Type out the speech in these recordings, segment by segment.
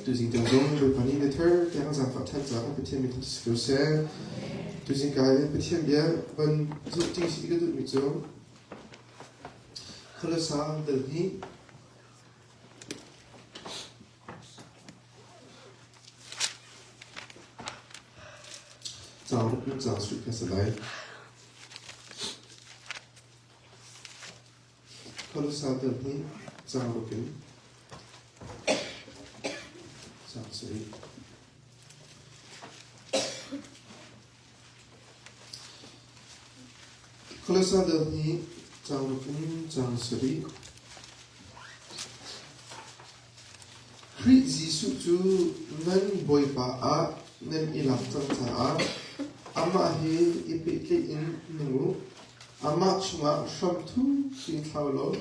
Tuzing tiang zong Bawipa nih na thar tiang zaangfah ṭhan caah kan Pathian min si ko seh. Tuzing ka in Pathian bia van zulh ṭi si ka duhmi cu Kolosa dal hnih caang ruk in caang suih kha si lai. Kolosa dal hnih caang ruk in caang sarih. Kolosa dal hnih caang ruk in caang sarih. Khrih Jesuh cu nan Bawipa ah nan i lak cang caah amah he i pehtlaih in nung u. Amah chungah hramthu in thlau law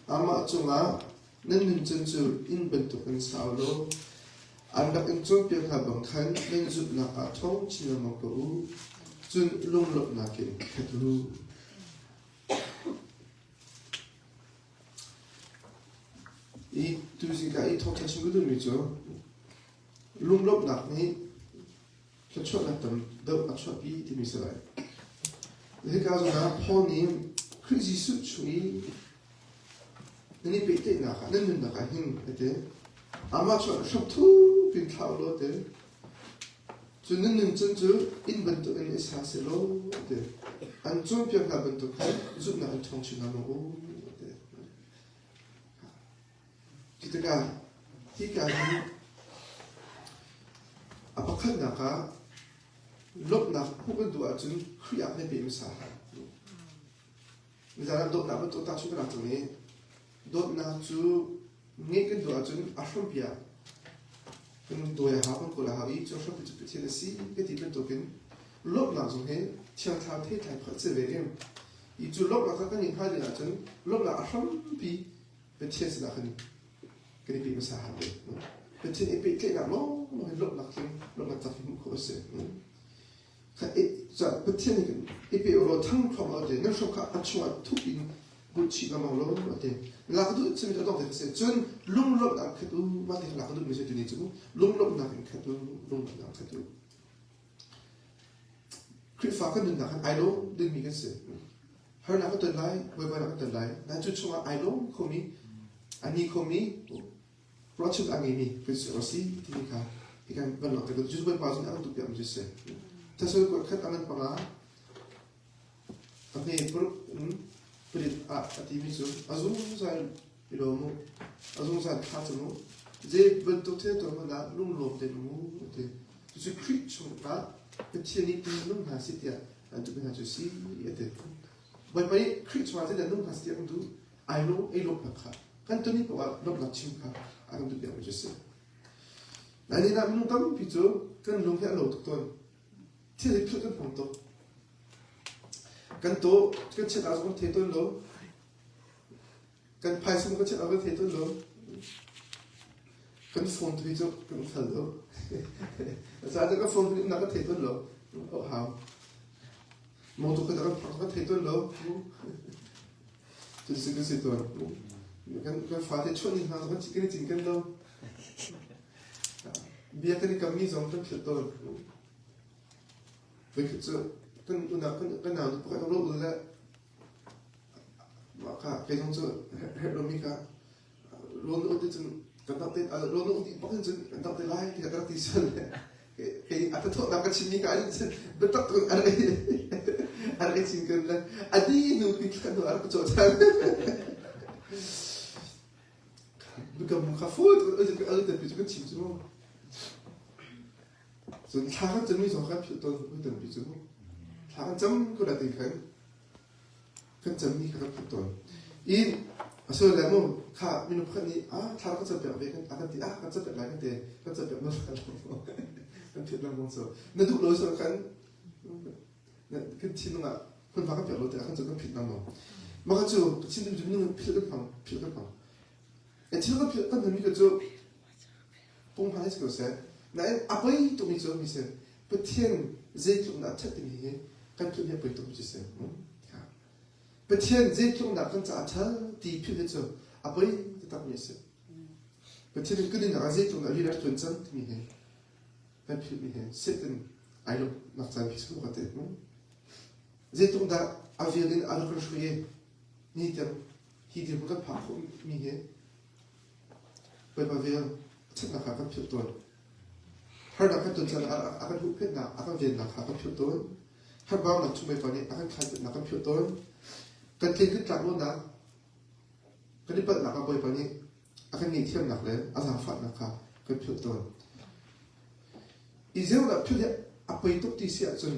amah cungah nan nuncan cu inn bantukin sa u law an rak in cawnpiak hna bang khan nan zumhnak ah ṭhawng chin lengmang ko u. Cun lunglawmhnak in khat u. I tuzing ka i thawngṭha chim ka duhmi cu lunglawmhnak nih thluachuahnak tam deuh a chuahpi timi si lai. Hika zawn ah Paul nih Khrih Jesuh chung i nan i pehtlaihnak ah nan nunnak ah hin a ti. Amah cu hramthu pin thlah u law ti. Cu nan nun cun cu inn bantuk in i sa seh law a ti. An cawnpiak hna bantuk khan zumhnak in ṭhawng chin hna u a ti. Cu tikah hika hin a pakhatnak ah lawmhnak hmuh kan duh ahcun Khrih ah kan i pe hmasa. Nizan ah dawtnak bantuk tahchunh kan rak cang i dawtnak cu ngeih kan duh ahcun a hrampi ah kan dawi a hau, kan kawl a hau i cu a hrampi cu Pathian a si ka ti bantukin lawmhnak zong hi Thiang Thlarau theitlai pakhat si ve i i cu lawmhnak kha kan ngeih hnga ding ahcun lawmhnak a hrampi Pathian sinah khan kan i pe hmasa hau ve. Pathian i pehtlaihnak lawnglawng hi lawmhnak tling, lawmhnak tak hi hmuh khawh a si. Pathian nih i pe ulaw thang thluahmah a ti. Nan hrom kha a chungah thup in bunh chih lengmang law a ti. Lak duh cun a dong te si. Cun lunglawmhnak khat u, mah ti lak duh mi si tuni cu lunglawmhnak in khat u, lunglawmhnak khat u. Khrihfa kan nunnak kan ai lawm dingmi kan si. Harnak kan ton lai, buaibainak kan ton lai. Nain cu chungah ai lawm khomi, a ni khomi, ruahchan a ngeimi kan si awk a si timi kha hi kan van langhter ko. Jesuh Bawipa cu a kan duhpiakmi cu a si. Thesal kuat khat a ngan panga a hme paruk in pariat ah a timi cu a zungzal i lawm u, a zungzal thla cam u, zei bantuk thil tuah hmanh ah lunglawm tein um u a ti. Cucu Khrih chungah Pathian nih nung hna seh tiah an duhmi hna cu a si a ti. Bawipa nih Khrih chungah zeidah nung hna seh tiah kan duh? Ai lawm, ei lawmnak kha kan ton paoh ah lawmhnak chim kha a kan duhpiakmi cu a si. Nain ah minung tampi cu kan lung hi a lo tuk tawn. Thil hi philh kan hmang tuk. Kan taw kan chiat ah zong kan thei tawn lo. Kan phaisa kan chiat ah kan thei tawn lo. Kan phone thui cu kan fel lo. Ca kan phone thui nak kan thei tawn lo. Oh hau. Motor kan kan phak kan thei tawn lo. Cuticun kan si tawn. Kan kan fate chuah ni hna kan kan i cinken lo. Bia kan i kammi zong kan philh tawn. Voikhat cu kan unau kan kan nau nu pakhat ro ul le mah kha kei zong cu herh lomi kha rawl na ut cun kan dangh te rawl na ut bak in cun kan dangh te lai tiah ka rak ti sual le kei a thathawhnak ka chimmi ka in cun biatak tuk a rak a rak i cinken le a di hnu pi thla hnu a rak ka cawh ṭhan biakam kha fawi tuk in a tampi cu kan chim cu mu cun thla kan cammi zong kan philh tawn voi tampi cu mu thla kan cam ko la ti khan kan cammi kha kan philh tawn i asile mu kha minung pakhat nih ah thla kan campiak ve kan a kan ti ah kan campiak lai kan ti kan campiak na kan philh lengmang so na duh lo so kan kan thinlung ah hmunhma kan piak lo tiah kan cu kan philh lengmang mah cu chin cu minung philh kan hmang philh kan hmang e thil kan philh kan hmanmi cu pung hmai si ko seh nain a poi tukmi cu mi si Pathian zeitluk dah a ṭhat timi hi kan philh hi a poi tukmi cu si. Pathian zeitluk dah kan caah a ṭhal ti philh hi cu a poi taktakmi a si. Pathian nih kan nunnak ah zeitluk dah rian a ṭuan cang timi hi kan philhmi hi Satan ai lawmhnak caan khi si ka ti. Zeitluk dah a vel in a rak kan hruai i ni tiang hi dirhmun kan phak khawhmi hi Bawipa vel a ṭhatnak kha kan philh tawn. Harnak kan ton caan ah a kan huhphenhnak, a kan vennak kha kan philh tawn. Harbaunak chung Bawipa nih a kan khannak kan philh tawn. Kan tlin kan tlak lonak, kan i palhnak ah Bawipa nih a kan ngaihthiamnak le a zaangfahnak kha kan philh tawn. I zeodah philh hi a poi tuk ti si ahcun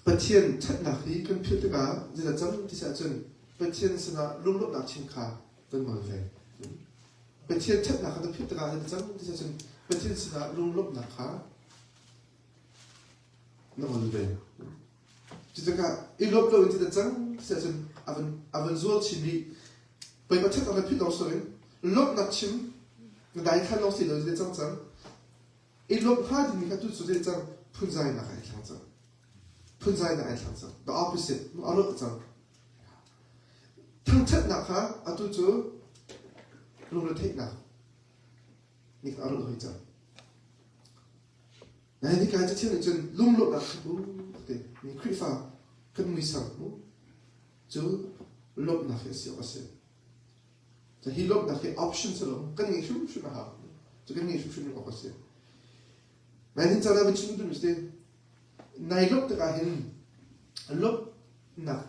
Pathian ṭhatnak hi kan philh tikah zeidah cang ti si ahcun Pathian sinah lunglawmhnak chim kha kan ngol ve. Pathian ṭhatnak kha na philh tikah zeidah cang ti si ahcun Pathian sinah lunglawmhnak kha na ngol ve. Cutikah i lawmh loin thil a cang ti ahcun a van zual chin rih. Pei pathian na philh lawng si lawmhnak chim na daithlan lawng si lo thil a cang cang. I lawmh hnga dingmi kha tu cu thil cang phunzainak ai thlang cang. Phunzainak ai thlang cang. The opposite a lawh cang. Thangṭhatnak kha atu cu lungretheihnak nih a rawlh hoi cang. Nai ni kai cathiang nih cun lunglawmhnak kha bu te mi Khrihfa kan muisam mu cu lawmhnak hi a si awk a si. Ca hi lawmhnak hi option si lo kan ngeih hrimhrim a hau. Cu kan ngeih hrimhrim awk a si. Nai hin caan ah van chim duhmi si nai lawmh tikah hin lawmhnak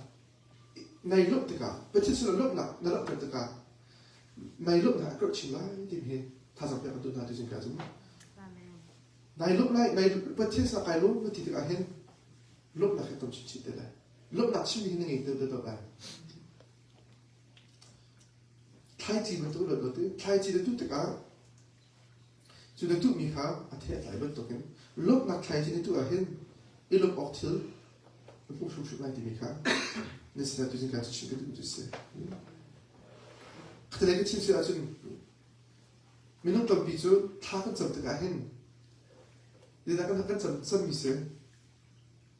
nai lawmh tikah Pathian sinah lawmhnak na langhter tikah nai lawmhnak a karh chin lai timi hi thazaang pek ka duh hna ti zingka cu. Nai lawmh lai, nai Pathian sinah kai lawm na ti tikah hin lawmhnak hi tam chinchin te lai. Lawmhnak chimmi hi na ngei deuh deuh lai. Thlaici bantuk luat lo ti, thlaici na tuh tikah cu na tuhmi kha a theh a tlai bantukin lawmhnak thlaici na tuh ahhin i lawmh awk thil na hmuh hrimhrim lai timi kha na sinah tuzing ka chim ka duhmi cu a si. Khatalei ka chim si ahcun Minung tampi cu thla kan cam tikah hin zeidah kan kan cam cammi si?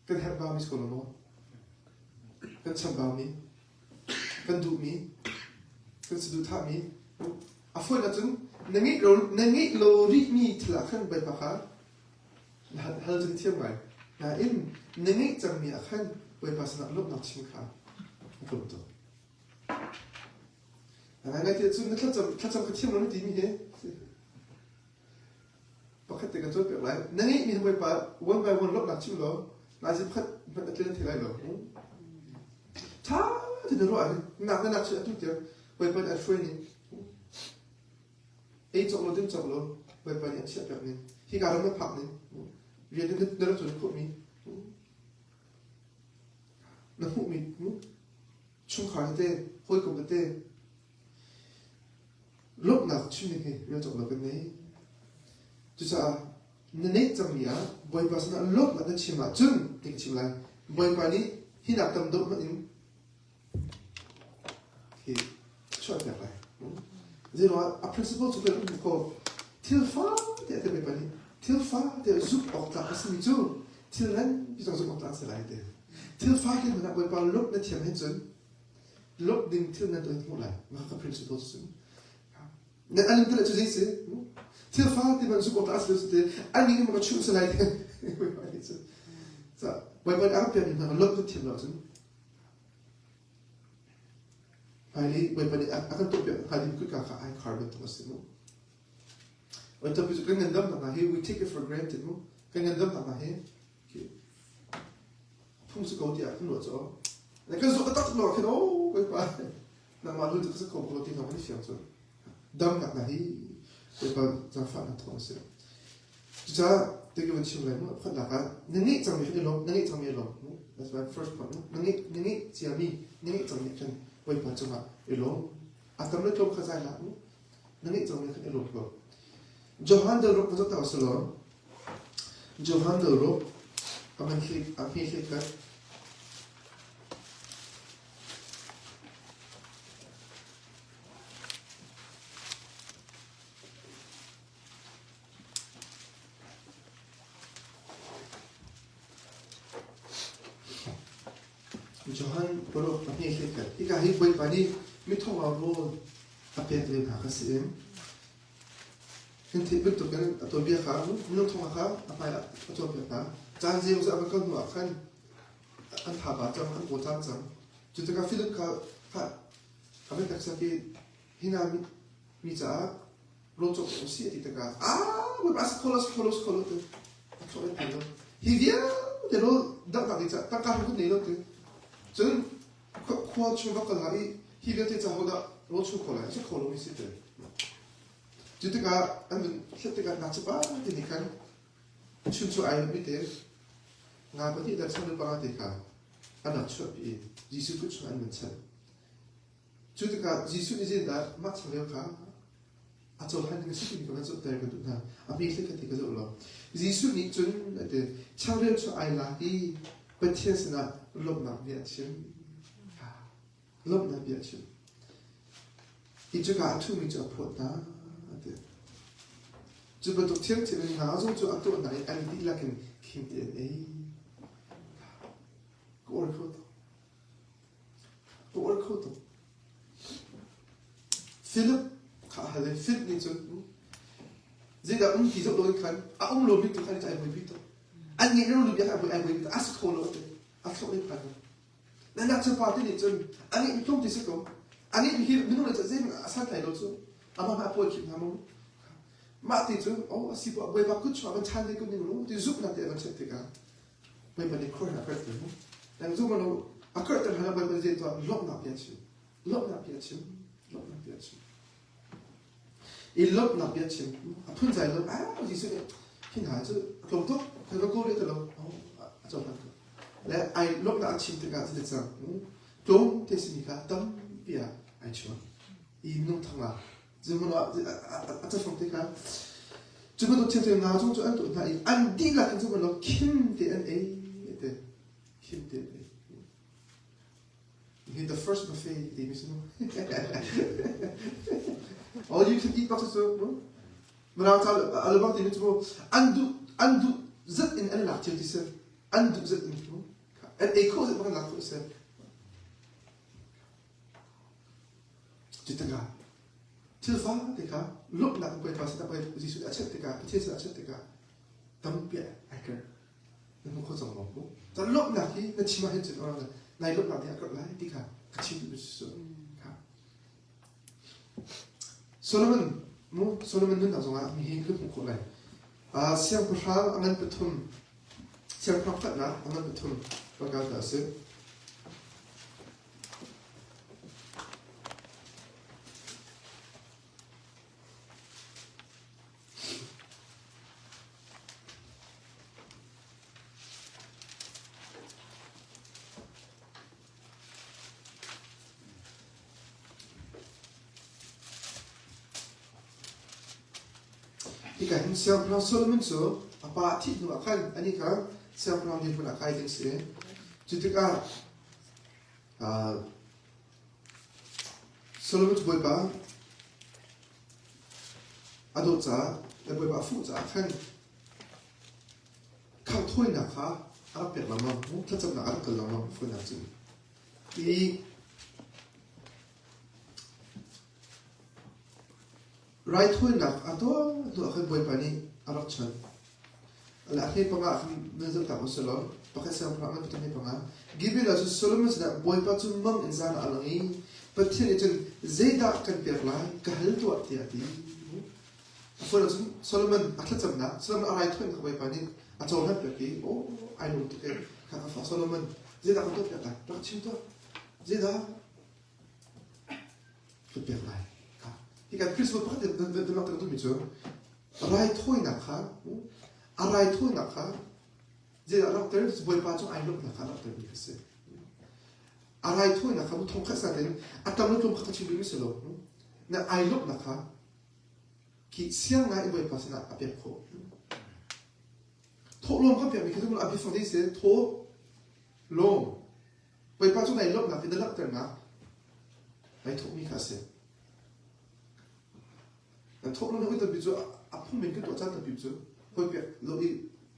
Kan herh baumi si ko lo maw? Kan chambaumi, kan duhmi, kan saduhthahmi. A fawinak cun na ngeih lo na ngeih lo rihmi thil ah khan Bawipa kha hal cu na thiam ngai. Nain na ngeih cangmi ah khan Bawipa sinah lawmhnak chim kha a tlawm tuk. Ngaingai ti ahcun na thlacam thlacam ka thiam lo na timi hi pakhat te kan cawnpiak lai. Na ngeihmi hi Bawipa one by one lawmhnak chim law nazi pakhat hmanh a tlin thei lai lo. Ṭha tein na ruah ahhin nak na nak chin atu tiang Bawipa nih an hruai ning ei cawk lo din cawk lo Bawipa nih an chiahpiak ning hika ram na phak ning rian na rak ṭuan khawhmi na hmuhmi chungkhar tete hawikom tete lawmhnak chimmi hi rel cawk lo kan nei. Cucaah na neih cangmi ah Bawipa sinah lawmhnak na chim ahcun ti ka chim lai. Bawipa nih hi nak tam deuh hmanh in hi chuahpiak lai. Zeiruangah a principle cu kan hmuh ko. Thil fate a ti Bawipa nih thil fate zumh awk tlak a simi cu thil nganpi zong zumh awk tlak a si lai ti. Thil fate hmanh ah Bawipa lawmh na thiam hin cun lawmh ding thil nan tuah hmuh lai. Mah ka principle cu. Na alim te cu zei si? Thil fate hmanh zumh awk tlak a si lo te an ning in ka chuh si lai ti. Bawipa nih cun. Bawipa nih a rak pekmi hna lawmh na thiam lo ahcun Hmailei Bawipa nih a kan tuahpiak hnga ding kutka kha ai khar bantuk a si mu. Oi tapi cu kan ngandamnak hna hi we take it for granted mu. Kan ngandamnak hna hi phung si ko tiah kan ruah cu. Le kan zawt taktak lo khin oh Bawipa nangmah lu cu ka si kho ko ti hna kan i fiang cu. Damnak hna hi Bawipa zaangfahnak thawng a si. Cucaah ti ka van chim lai mu pakhatnak ah na ngeih cangmi khan i lawm na ngeih cangmi i lawm mu that's my first point mu na ngeih na ngeih ciami na ngeih cangmi khan Bawipa cungah i lawm a tam le tlawm kha zai hlah mu na ngeih cangmi khan i lawm ko Johan dal ruk va zoh ta usih Johan dal ruk a man hlik a hme hlik khat Johan paruk pahnih hlei khat. Hika hi Bawipa nih mithawng rawl a pek lio hna kha si in. Hin theih bantukin a tuanbia kha minung thong kha a hmai ah a cawnpiak hna. Caan zeimawzat a va kal hnuah khan an thaba cang, an paw cang cang. Cu tikah Philip kha kha a van hneksak i hi hna mi caah rawl cawk awk a si a ti tikah ah Bawipa a si kho lo, a si kho lo, a si kho lo ti a thawh in phan lo. Hi vialte rawl danghnak ding caah tangka hrim kan nei lo ti. Cun khua chung va kal hlah i hi vialte ca hodah rawl chung kho lai, a si kho lomi si ti. Cu tikah an vun hlet tikah ngakchiapa te nih khan chunchu ai mi te nga pahnih le changreu panga te kha an rak chuahpi i Jesuh kut chungah an vun chanh. Cu tikah Jesuh nih zeitindah mah changreu kha a cohlan ding a si timi kha van zohter ka duh hna. A hme hlei kha ti ka zoh lo. Jesuh nih cun a ti, changreu cu ai lak i Pathian sinah lawmhnak bia a chim. Lawmhnak bia a chim. Hi cuka a ṭhumi cu a phawt hna, a ti. Cu bantuk ṭhiamṭhiam in nga zong cu a tuah hna i an dihlak in khim te an ei. Ka uar kho tuk. Ka uar kho tuk. Philip kha a hal i Philip nih cun zeidah um ti zoh loin khan a um lomi tu khan ai buaipi tuk. An ngeih lo bia kha ai buaipi tuk. A si kho lo a ti. A thlawh in phan. Na ngakchia pa te nih cun a ngeih tlawm ti si ko. A ngeih hi minung le zei a san tlai lo cu. Amah a pawi khim hna mu. Mah ti cun oh a si po bawipa kut chuah van chan te kun ning lu ti zumhnak te van check tikah bawipa nih khur a karh ter mu. Nang zum lo a karh ter hna bawipa zei tuah lawmhnak bia chim. Lawmhnak bia chim. Lawmhnak bia chim. I lawmhnak bia chim. A phun zai lo ah Jesuh nih hi hna cu a tlawm tuk khoi va kawl te lo a cohlan ko. Le ai lawmhnak a chim tikah cu cang tlawm te simi kha tampi ah ai chuak. I minung thang ah zeihmanh ah a cafang te kha cu bantuk thil nga zong cu an tuah hna i an dihlak in cu bantuk khim te an ei te khim te an ei. Hi the first buffet timi si mu. All you can eat bak cu mu. Mirang ca alabang timi cu mu an duh an duh zat in an lak cio ti si. An duh zat in mu. An ei kho zat bak an lak kho si. Cu tikah thil fa te kha lawmhnak Bawipa sinah Jesuh a chanh tikah Pathian sinah a chanh tikah tampi ai ker. Na hmu kho cang maw? Cun lawmhnak hi na chim ahhin cun orang nai lawmhnak nih a karh lai ti kha ka chim duhmi si. Solomon mu Solomon nunnak zongah mi hi kan hmuh khawh lai. Siangpahrang a ngan pathum siangpahrang pakhatnak a ngan pathum bakal ta a si. Hika hin Siangpahrang Solomon cu a pa a thih hnuah khan anih kha siangpahrang dirhmun ah kai ding si. Cu tikah Solomon cu Bawipa A dawt caah le Bawipa a fuh caah khan khanghthawinak kha a rak pek lengmang, thlacamnak a rak kal lengmang fawinak cun. I raithawinak a tuah hnuah khan Bawipa nih a rak chawnh. Le a hme panga ah khan nan zoh tak usih law pakhat siangpahrang ngan pathum hme panga Gibeon ah cun Solomon sinah Bawipa cu mang in zan ah a lang i Pathian nih cun zeidah kan pek lai ka hal tuah tiah a ti. A fuan ah cun Solomon a thlacamnak Solomon a raithawinak Bawipa nih a cohlan piak i aw ai lung tuk e kha ka fa Solomon zeidah kan tuah piak lai rak chim tuah zeidah ka pek lai kha hi kan Christmas pakhat in nan langhter duhmi cu raithawinak kha a raithawinak kha zeidah langhter Bawipa cu ai lawmhnak kha langhtermi kha si a raithawinak kha thong khat sa tein a tam le tlawm kha ka chim duhmi si lo na ai lawmhnak kha khi siang ngai in Bawipa sinah a pek khawh thawhlawm kan pekmi khi a biafang ding si thaw lawm Bawipa cu nai lawmhnak in na langhternak nai thawhmi kha a si. Nan thawh lo tampi cu a phung men kan tuah caan tampi cu hawi pek lo i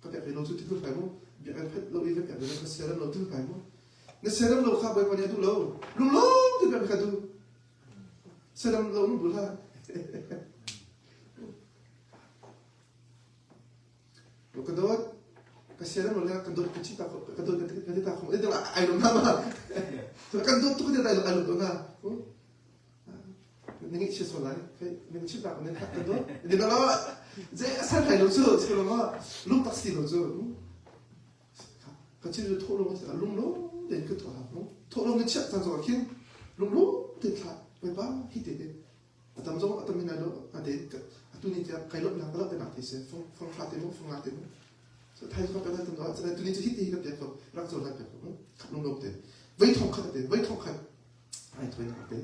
ka pek ve lo cu thil fai mu biakinn phet lo i ka pek ve lo ka siaram lo thil fai mu na siaram lo kha Bawipa nih a duh lo lunglawm ti pek kha duh siaram lo nu bul ha. Ka dawt ka sian mo le kan dawt ka chi ta ka dawt ka ti ta khom ai ai lom na ma kan dawt tu ka ti ai ai lom na Ning chi so lai ning chi ta ning ka dawt ni na lo je asan lai lo chu chu lo ma lung tak si lo chu ka chi lu tho lo ma lung lo den ka tho ha tho lo ni chiat chan zo khin lung lo te thla pai pa hi te te A tam zong a tam in lo a te atu ni tiang kai lawmhnak ka lawmh te se fong fong thla te mu fong nga te mu so thai ka kan tam do tu ni chu hi ti ka pek ko rak zo lai pek ko khat lung lom te vei thong khat te vei thong khat ai thoi na te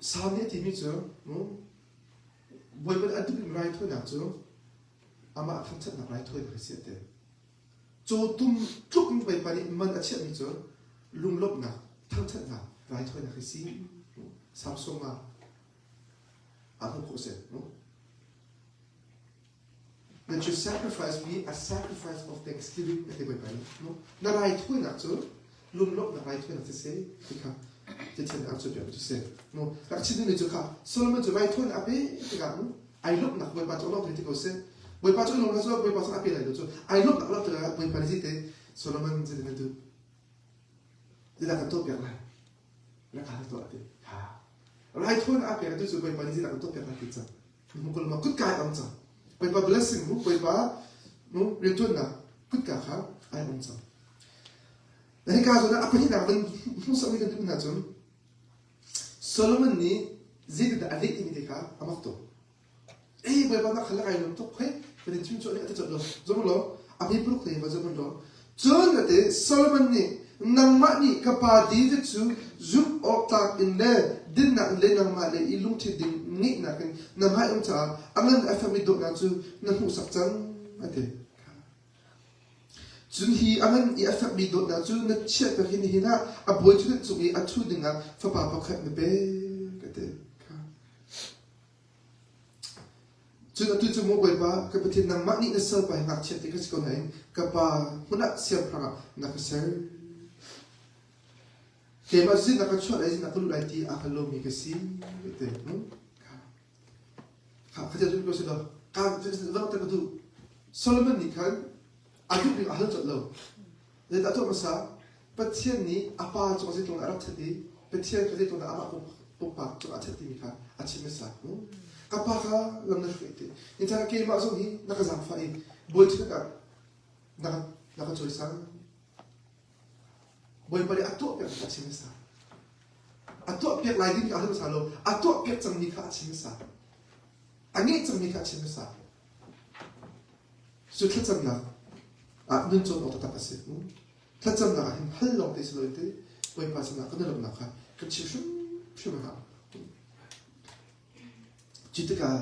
sam nih ti mi cu mu bawipa an duhmi rai thawinak cu amah thangṭhatnak rai thawinak a si te cawtum tluk in bawipa nih man a chiahmi cu lunglawmhnak thangṭhatnak raithawinak hi si Samsung ah a hmuh khawh si That your sacrifice be a sacrifice of thanksgiving a ti bawipa nih no na raithawinak cu lunglawmhnak raithawinak si seh ti kha Pathian nih a cawnpiak cu si no rak chim duhmi cu kha Solomon cu raithawinak a pe tikah mu ai lawmhnak Bawipa cu a lawmh ti ko seh Bawipa cu a lawm cu Bawipa cu a pe lai lo cu ai lawmhnak lawmh tikah Bawipa nih zite Solomon zeitin na duh zeidah kan tuahpiak lai rak hal tuah ti ha raithawinak a pek tu cu Bawipa nih zeidah kan tuahpiak lai ti cang mukul ma kutka ai ong cang Bawipa blessing mu Bawipa mu riantuannak kutka kha ai ong cang hika zawn ah a pahnihnak van hmuhsakmi kan duh hna cun Solomon nih zeitindah a leh timi te kha a mak tuk. Ei Bawipa na khal ai lawm tuk hei kan in chim chuah nih a ti colh lo. Zum law a mi paruk te va zum law. Cun ate Solomon nih nangmah nih ka pa David cu zumh awk tlak in le dinnak in le nangmah le i lungthin ding ngeihnak in na hmai um caah a ngan a fekmi dawtnak cu na hmuhsak cang a ti. Cun hi a ngan i a fekmi dawtnak cu na chiahter hi nihin ah a bawi ṭhutdan cung i a ṭhu dingah fapa pakhat na pek, a ti. Cun atu cu maw Bawipa, ka Pathian nangmah nih na salpa hi ngakchia te ka si ko nain ka pa hmun ah siangpahrang ah na ka ser. Keimah cu na ka chuah lai, na ka luh lai ti aa hngal lomi ka si, a ti. Solomon nih khan a duhbik a hal colh lo. Zeidah a tuah hmasa? Pathian nih a pa cung zeitluk a rak ṭhat i Pathian kha zeitluk amah pumpak cung a ṭhat timi kha a chim hmasa. Ka pa kha lam na hruai ti. Incaan keimah zong hi na ka zaangfah i bawi ṭhat ah na ka cawisang. Bawipa nih a tuahpiak a chim hmasa. A tuahpiak lai ding kha a hmasa lo. A tuahpiak cangmi kha a chim hmasa. A ngeih cangmi kha a chim hmasa. Cu thlacamnak ah nun cawn awk taktak a si. Thlacamnak ah hin hal lawng te si loin te Bawipa sinah kan i lawmhnak kha kan chim hrimhrim a hau. Cu tikah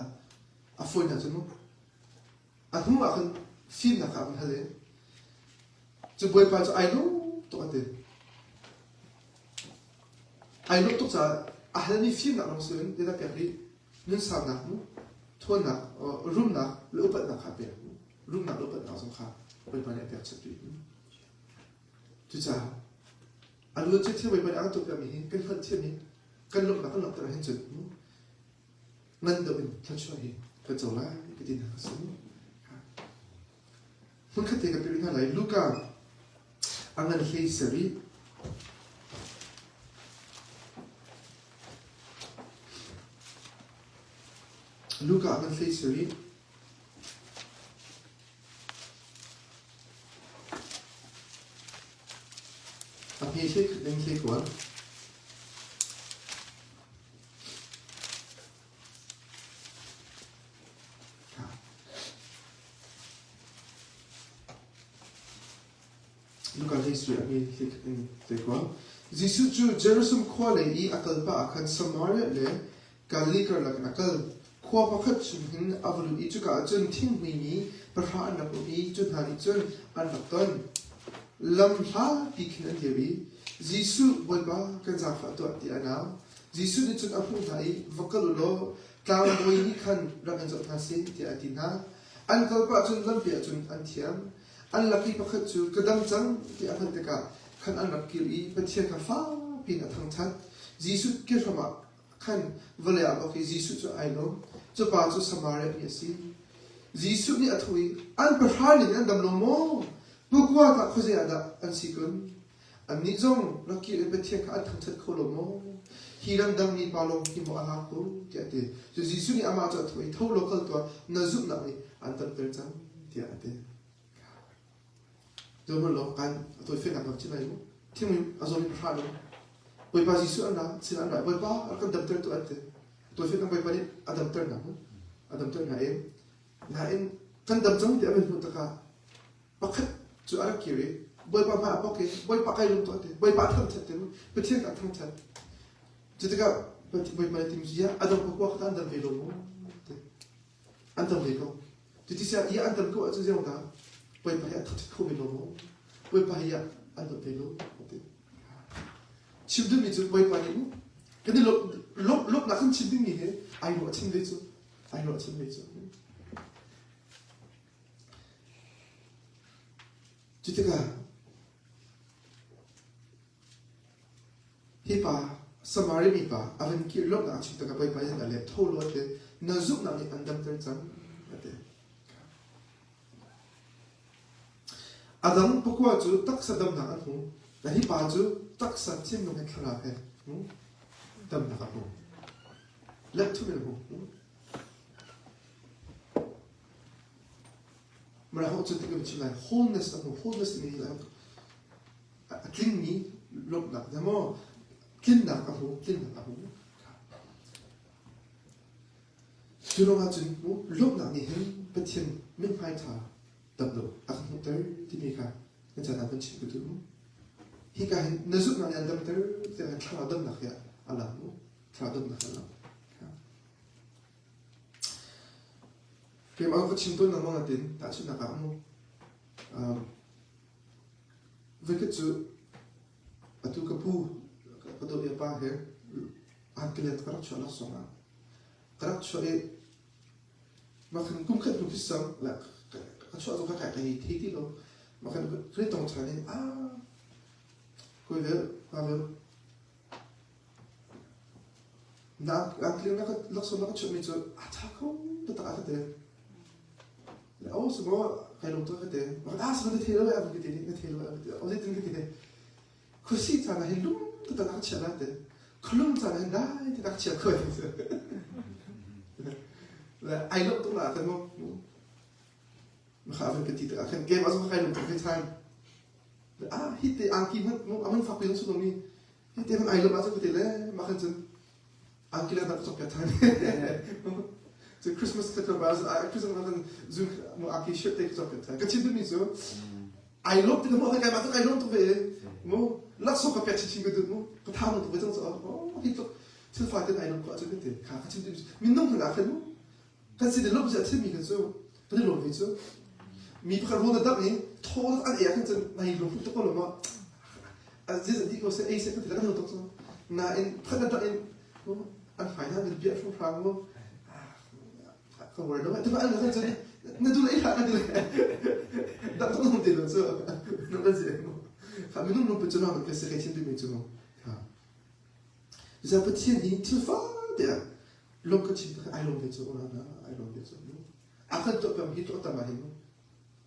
a fawinak cu a hnu ah khan fimnak kha a van hal i cu bawipa cu ai lawm tuk a ti. Ai lawm tuk caah a halmi fimnak lawng si loin zeidah pek rih? Nunsaunak mu, ṭhawnnak, rumnak le upatnak kha a pek. Rumnak le upatnak zong kha bawipa nih a pek chap rih. Cucaah a luan cia thil bawipa nih a kan tuahpiakmi hi kan hngalhthiam i kan lawmhnak kan langhter ahhin cun ngan deuh in thluachuah hi kan co lai ka ti hna ka si. Hmunkhat te ka pek hna lai. Luka a ngan hlei sarih. Luka a ngan hlei sarih. A hme hlei khat ding hlei kual. Jesuh cu Jerusalem khua lei i a kal pah ah khan Samaria le Galilee karlak in a kal. Khua pakhat chung hin a va lut i cuka ah cun thinghmuimi pahra an rak um i cu hna nih cun an rak ton. Lam hlapi khin an dir i, Jesuh, Bawipa, kan zaangfah tuah, tiah an au. Jesuh nih cun a hmuh hna i, Va kal u law tlangbawi nih khan rak in zoh hna seh, tiah a ti hna. An kal pah cun lampi ah cun an thiam. An lak i pakhat cu ka dam cang ti a hngalh tikah khan an rak kir i Pathian kha fakpi in a thangṭhat. Jesuh kehram ah khan vawlei ah bawk i Jesuh cu ai lawm. Cu pa cu Samaria mi a si. Jesuh nih a tho i an pahra ning an dam lo maw? Pakua tah khuazei ah dah an si kun? Annih zong rak kir in Pathian kha an thangṭhat kho lo maw? Hi ramdang mi pa lawng hi maw a lak ko? tiah a ti. Cu Jesuh nih amah cu a thawh i, Tho law kal tuah, na zumhnak nih an damter cang, tiah a ti. Zohhmanh law kan a tawifiannak rak chim lai mu. Thingmi a zawmi pahra lo. Bawipa Jesuh an ra, sin an ra. Bawipa rak kan damter tu an ti. Tawifiannak Bawipa nih a damter hna mu. A damter hna i nain kan dam cang ti a van hmuh takah pakhat cu a rak kir i Bawipa hmai a pok i Bawipa kai lung tuah ti. Bawipa a thangṭhat ti mu. Pathian a thangṭhat. Cu tikah Bawipa nih timi cu a dam pakua kha an dam ve lo mu ti. An dam ve ko. Cuticun i an dam ko ahcun zeiruang dah Bawipa hi a thangṭhat kho ve lo maw? Bawipa hi ah an dam ve lo a ti. Chim duhmi cu Bawipa nih mu kan i lawmhnak kan chim dingmi hi ai ruahchan ve cu ai ruahchan ve cu. Cu tikah Hi pa Samaria mipa a van kir lawmhnak a chim tikah Bawipa nih a leh, Tho law a ti, na zumhnak nih an damter cang, a ti. A dang pakua cu taksa damnak an hmu. Na hi pa cu taksa thinlung he thlarau he damnak a hmu. Let thum in a hmu. Mara ho cu ti kan chim lai wholeness a hmu. Wholeness timi hi a tlingmi lawmhnak dah maw tlinnak a hmu tlinnak a hmu cu ruangah cun lawmhnak nih hin Pathian mithmai ṭha tam deuh a kan hmuhter timi kha na caan ah kan chim ka duh hika hin na zumhnak nih an damter tiah thlarau damnak hi a lang mu thlarau damnak a lang keimah ka chim tawn lengmang natin tahchunhnak ah mu Voikhat cu atu ka pu ka dawt i a pa he angkilet ka rak chuah laksawng ah ka rak chuah i mah khan kum khat hnu khi sang le ka chuah zong kha kai ka hei thei ti lo mah khan kan i tong ṭhan i ah kawi vel pa vel na angkilet na ka laksawng na ka chuahmi cu a ṭha kho taktak a ka ti. Oh si maw kai lung tuk ka ti. Ah si na thei lo eh ka ti na thei lo eh ka ti. Oh zeitin ka ti khuasi caan ah hin lum taktak ka chia lai te. Khualum caan ah hin dai te tak chia kho ti. Le ai lawm tuk la kan mu. Kha van ka ti tik ah khan game ah zong kai lung tuk ve than. Ah hi te angki hmanh mu aman fak pi zong su mi. Hi te hmanh ai lawm ah cun ka ti le mah khan cun angki le dak cok ka than. Cu Christmas ka tlawm ah Christmas kan zun mu angki shirt te ka cok ka than. Ka chim duhmi cu ai lawm ti mu kai ma tu kai lawm tuk ve mu laksawng ka pek chinchin ka duh mu ka tha tuk ve cang cu oh hi tluk thil fa ten ai lawm ko ahcun ka ti kha ka chim duhmi minung hna khan mu kan sin i lawmh a thimi kha cu kan i lawm ve cu mi pakhat rawl na dangh i thaw an ei ah khan cun nai lung tuk ko lo maw ziz an ti ko seh ei seh kan ti kan tuk cu nain pakhat na dangh in an fai na nan biah hrawnghrang mu ka worry lo tu an khan cun na du le hlah na du le dang tuk nong ti lo cu na kan si kha minung lung put cu na ka se kai chim mi cu kha Za Pathian hi thil fate ah lung ka chim ai lawm ve cu na ai lawm ve cu a kan tuah peng hi tuah tam ah hin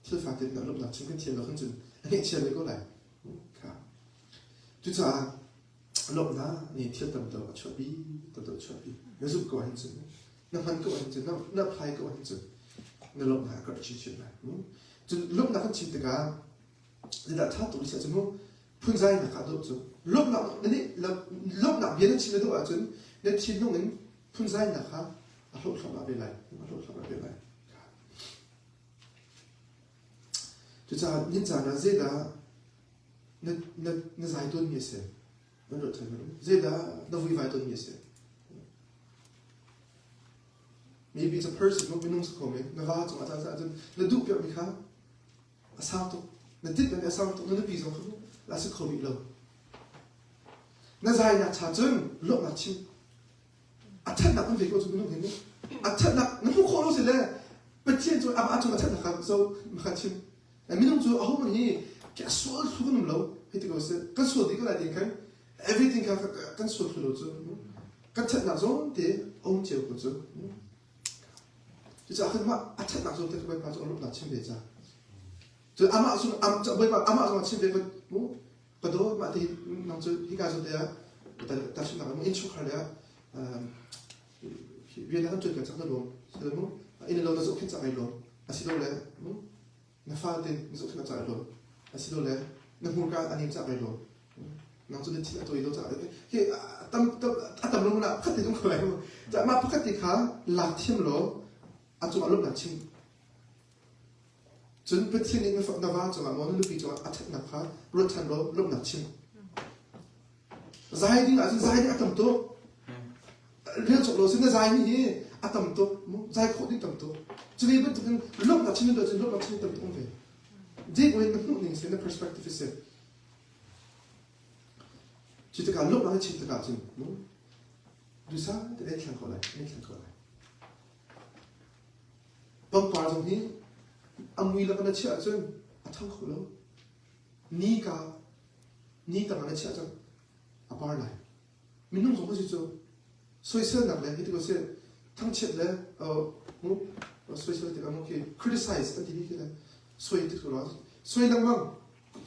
thil fate na lawmhnak chim kan thiam lo khan cun a ngeihchia ve ko lai kha cucaah lawmhnak nih thil tam deuh a chuahpi tam deuh a chuahpi na zumh ko ahhin cun na hman ko ahhin cun na apply ko ahhin cun na lawmhnak a karh chinchin lai cun lawmhnak kan chim tikah zeidah ṭha tuk siah cun mu phunzainak ah dawh cu lawmhnak na nih lawmhnak bia na chim na duh ahcun na thinlung in phunzainak kha a hlawh thluahmah ve lai a hlawh thluahmah ve lai cucaah nin caan ah zeidah na na na zai tawnmi a si na ruat ṭhan zeidah na vuivai tawnmi a si maybe it's a person minung si kho men na va cungah caan ahcun na duh piakmi kha a sang tuk na tit na a sang tuk na nupi zong kha la si kho rih lo na zainak cha cun lawmhnak chim a thatnak kan ve ko cu minung hin a thatnak na hmuh khawh lo si le Pathian cu amah cung a thatnak kha so kha chim minung cu aho hmanh hi a sual thlu kan um lo hei ti ko seh kan sual dih ko lai tin khan everything kha kan sual thlu lo cu kan thatnak zong te a um cio ko cu. Cucaah khan mah a ṭhatnak zawn te kha Bawipa cu a lawmhnak chim ve ca. Cun amah zong Bawipa amah zong a chim ve ka mu ka dawt mah ti nang cu hika zawn te ah tahchunhnak ah innchungkhar le ah rian na kan ṭuan kan cang na lawm sile mu inn lo na zohkhenh cang ai lawm asilole mu na fate na zohkhenh cang ai lawm asilole na hmurka a nem cang ai lawm nang cu na thin a tawi lo caah hi tam a tam lo na khat te tung ko lai mu mah pakhat te kha lak thiam law a cungah lawmhnak chim Cun Pathian nih na va cungah maw na nupi cungah a ṭhatnak kha ruat ṭhan law lawmhnak chim. Zai ding ahcun zai ding a tam tuk. Rian cawk lo sin na zai mi hi a tam tuk. Zai khawh ding tam tuk. Cu ve bantukin lawmhnak chim ahcun lawmhnak chim tam tuk um ve. Dik in na hmuh ning si na perspective si. Cu tikah lawmhnak na chim tikah cun dusa te ai thleng ko lai, ai thleng ko lai. Pangpar zong hi a mui lak na chiah ahcun a ṭhang kho lo. Ni ka ni tangah na chiah cun a par lai. Minung zong si cu soiselnak le hi ti si thangchiat le mu soisel tikah mu khi criticize an timi khi le soi tik lo soi lengmang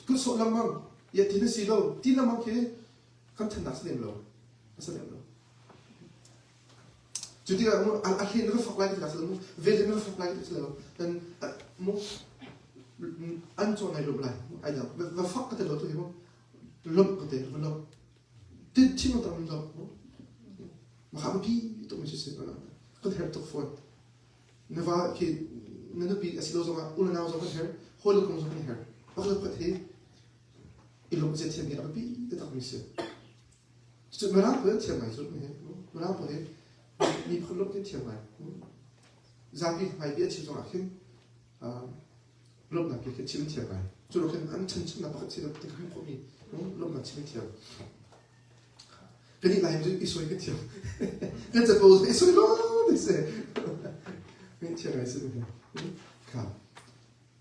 kut sawh lengmang ya ti na si lo ti lengmang khi kan thannak si lem lo a si lem lo. Cu tikah mu a hlen na va fak lai ti tikah mu vel na va fak lai ti lo dan mu an cawn ai lawm lai ai dang va fak ka te lo tu hi mu lawmh ka te va lawmh tin thin tam lawmh mu ma kha pi tuk mi si si kan herh tuk fawn na va khi na nupi a si lo zongah u le nau zong kan herh hawi le kong zong kan herh pakhat pakhat hi i lawmh zia thiam hi a biapi taktak mi si Cu Mirang pawl an thiam ngai cu Mirang pawl hi miphun lawmh an thiam ngai. Zapi hmai bia chim zongah khin lawmhnak bia khi chim an thiam ngai. Cu lo khin an chanchunnak pakhat si ti ka hmuh khawhmi lawmhnak chim an thiam. Kan i Laimi cu i sawi kan thiam. Kan capo i sawi lawng ti si. Kan thiam ngai si. Kha.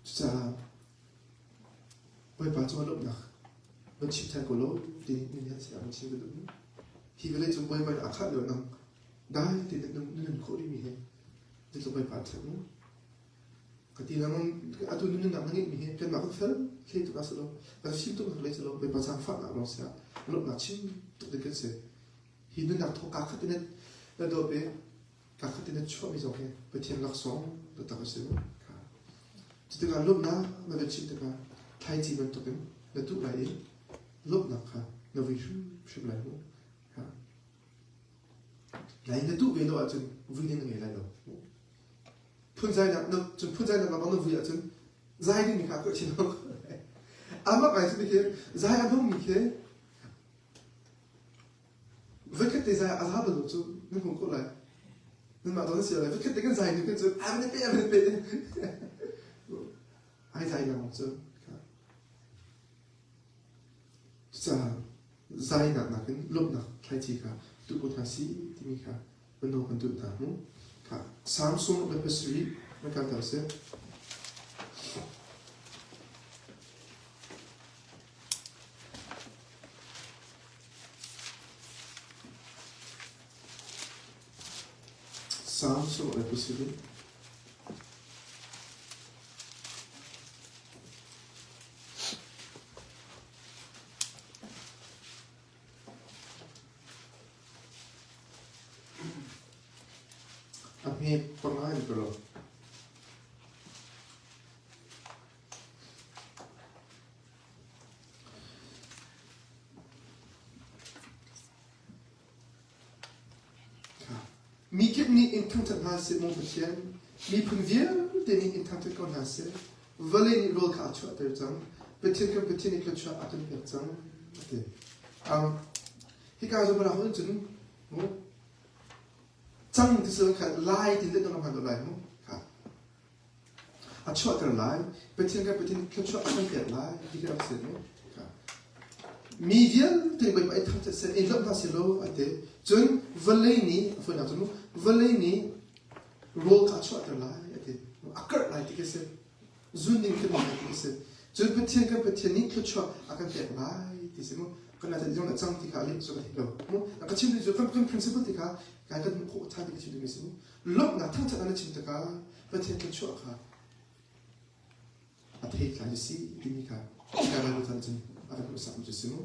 Cucaah Bawipa cu lawmhnak van chim ṭhan ko law ti nih hin sinah van chim ka duh. Hi vawlei cung Bawipa nih a khah lio nang dai tein na nun khawh rihmi hi zeitluk Bawipa a ṭhat mu. Ka ti lengmang atu na nunnak na ngeihmi hi kanmah kan fel hlei tuk ah si lo, kan fim tuk hlei si lo, Bawipa zaangfahnak lawng si ah lawmhnak chim tuk ding kan si. Hi nunnak thawk kaa khat in na dawp i kaa khat in na chuahmi zong hi Pathian laksawng taktak a si mu. Cu tikah lawmhnak na van chim tikah thlaici bantukin na tuh lai i lawmhnak kha na vui hrimhrim lai mu. Lai na tuh ve lo ahcun vui ding na ngei lai lo. Phunzainak na cun phunzainak lam na vui ahcun zai dingmi kha a karh chin lo. Amak ngai cu khi zai a hmangmi khi Voikhat te zai a za bal lo cu nan hmuh khawh lai. Nanmah dawt na si lai. Voikhat te kan zai ni kan cu a van pe a van pe. Ai zai lengmang cu. Cucaah zainak nakin lawmhnak thlaici kha tuh ko hna si timi kha mino kan duh hna mu. Kha Psalm 27 na kal ta sih. Salm 27. A hme panga in ka lo. Mi kip nih in thangṭhat hna seh, maw Pathian, miphun vialte nih in thangṭhat ko hna seh. Vawlei nih rawl kha a chuahter cang. Pathian kan Pathian nih thluachuah a kan pek cang. A ti. Um, hika zawn in cun mu cang ti sel kha lai ti le dong hman lai mu kha a chuahter lai Pathian kan Pathian thluachuah a kan pek lai ti khi rak si mu mi vialte Bawipa i thangṭhat seh i lawmh hna seh law a ti cun vawlei nih a fawinak cun vawlei nih rawl kha a chuahter lai a ti a karh lai ti khi si zun ning khi lai ti khi si cun Pathian kan Pathian nih thluachuah a kan pek lai ti si mu. Kan lai zong na cang ti kha leh cu ka thei lo. Mu ka chim cu kan kan principle ti kha kai kan hmuh khawh than ti ka chim ding si mu. Lawmhnak thangthat na chim tikah Pathian thluachuah kha a thei tlai si timi kha ka Bible chan cun a kan hmuhsak mi cu si mu.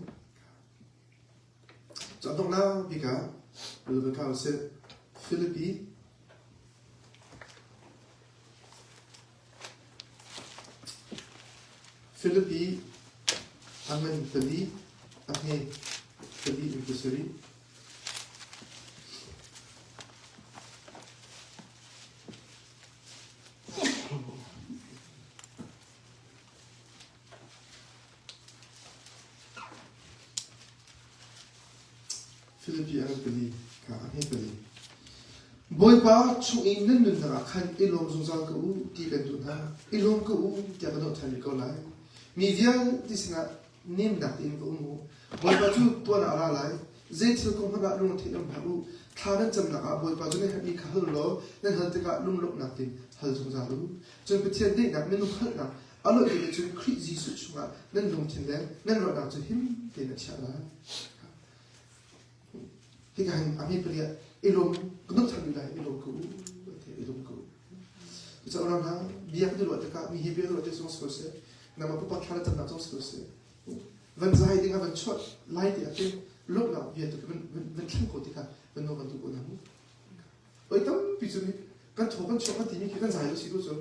Cu donghnak bik ah Rebecca sih Philippi Philippi a ngan pali a hme pali in pasarih. Philippi an pali kha a hme pali. Bawipa chung i nan nunnak ah khan i lawm zungzal ko u ti kan duh hna. I lawm ko u tiah ka doh ṭhan rih ko lai. Mi vialte sinah nemnak tein va um u. Bawipa cu tuan ah a ra lai. Zei thil kong hmanh ah lungretheih um hlah u. Thla nan camnak ah Bawipa cu nan herhmi kha hal law nan hal tikah lunglawmhnak tein hal zungzal u. Cun Pathian daihnak minung hngalhnak a loih nih cun Khrih Jesuh chungah nan lungthin le nan ruahnak cu him tein a chiah lai. Hika hin a mi pali ah i lawm ka dawt ṭhan lai i lawm ko u i lawm ko u. Cucaah unau hna bia kan i ruah tikah mi hi bia ruah tik zong si ko seh nangmah pupa thla na camnak zong si ko seh van zai ding ah van chuah lai ti ah khin lawmhnak bia tu van van thleng ko tikah van nawl kan duh ko hna mu. Oi tampi cu kan thaw kan chuah kan timi khi kan zai lo si ko cu.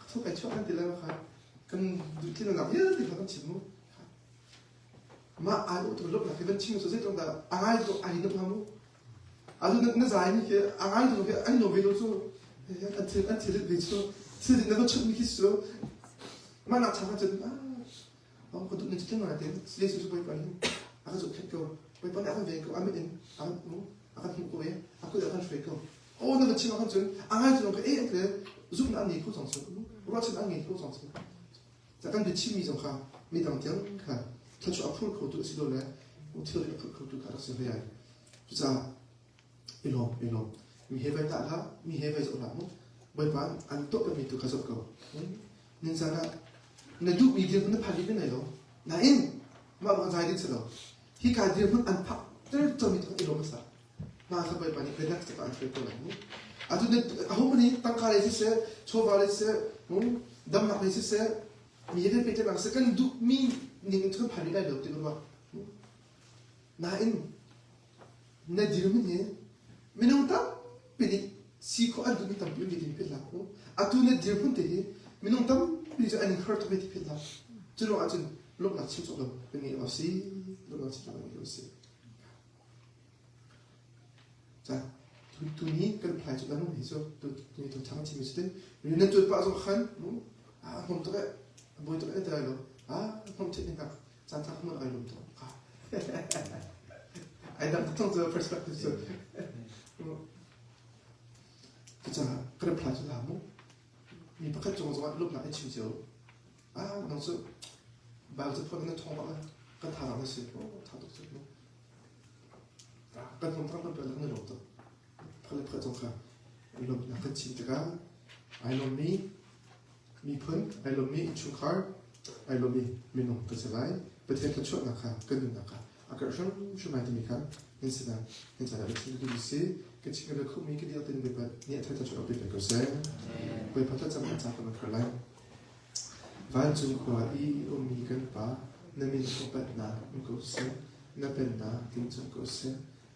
Ka thaw kai chuah kan ti lai ma kha kan duhtlinnak vialte kha kan chim mu. Mah ai u tu lawmhnak hi van chim cu zeitluk dah a ngai tu ai nuam hnga mu. Atu na zai mi khi a ngai tu khi an nuam ve lo cu an thil an thil ve cu thil na va chunh mi khi cu mah nak chang cun ah oh ka duh ni cu ngai ten Jesuh cu Bawipa nih a ka zohkhenh ko Bawipa nih a kan ven ko a mit in a kan mu a kan hmuh ko e a kut a kan hruai ko oh na va chim ah khan cun a ngai cu ka e an te zumhnak an ngei kho cang cu ruahchan an ngei kho cang cu Ca kan biachimmi zong kha midang tiang kha thluachuah a phur khotu a si lo le thilri a phur khotu kha rak si hlei ai. Cucaah i lawm, i lawm. Mi he vai tah hlah, mi he vai zoh hlah mu. Bawipa an tuah mi tu kha zoh ko. Nin zan ah na duhmi dirhmun na phan rih lai lo. Nain mah bang zai ding si lo. Hi ka dirhmun an phak ter cami tu i lawm hmasa. Mah kha Bawipa nih biatak cakah an hruai ko lai mu. Atu na aho nih tangka lei siseh, chawva lei siseh, damnak lei siseh, mi he kan pehtlaihnak siseh, kan duhmi ning in kan phan rih lai lo ti ka ruah. Nain na dirhmun hi minung tampi nih si khawh an duhmi tampi um ti philh hlah u. Atu na dirhmun te hi minung tampi cu an in har tuk ve ti philh hlah. Cu ruang ahcun lawmhnak chim cawk lo kan ngei awk si, lawmhnak chim cawk lo kan ngei awk si. Tuni kan phlai cu kan hi cu tuni tu thang chimi cu tin nan tuan pah zong khan a hnom tuk eh boi tuk eh ti lai lo a hnom chet ning caan thak hmun ai lum tuk ai dang tuk cu perspective cu cucaah kan phlai cu la mu mi pakhat cung zongah lupnak i chim cio ah nang cu Bible cu phone na thong bak kan tha na si tha tuk cu Kan hmang thang kan na lawm tuk. Phal le phal zong kha lawmhnak kan chim tikah ai lawmmi miphun, ai lawmmi innchungkhar, ai lawmmi minung kan si lai. Pathian thluachuahnak kha kan nunnak kha a karh hrimhrim lai timi kha nan sinah nan caah ka chim duhmi si. Ka chim ka khummi ka diak tin Bawipa nih a thluachuah pe ko seh. Bawipa thlacam kan ca kan khar lai. Vancung khua i ummi kan Pa, na min upatnak um ko seh. Na pennak ting cang ko seh.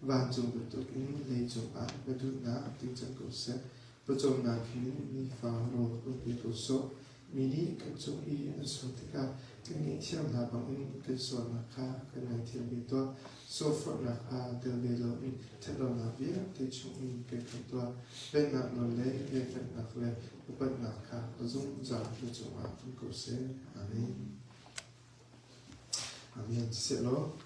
Vancung bantukin leicung ah na duhnak ting cang ko seh. Pawcawmnak hin nifa rawl kan pe ko sawh. Mi nih kan cung i an sual tikah kan ngaihthiam hna bangin kan sualnak kha kan ngaithiam ve tuah. Sualforhnak ah tel ve loin ṭhatlonak vialte chungin kan khamh tuah. Pennak nawl le velngeihnak le upatnak kha zungzal na cungah um ko seh. Amen. Amen. Siseh law.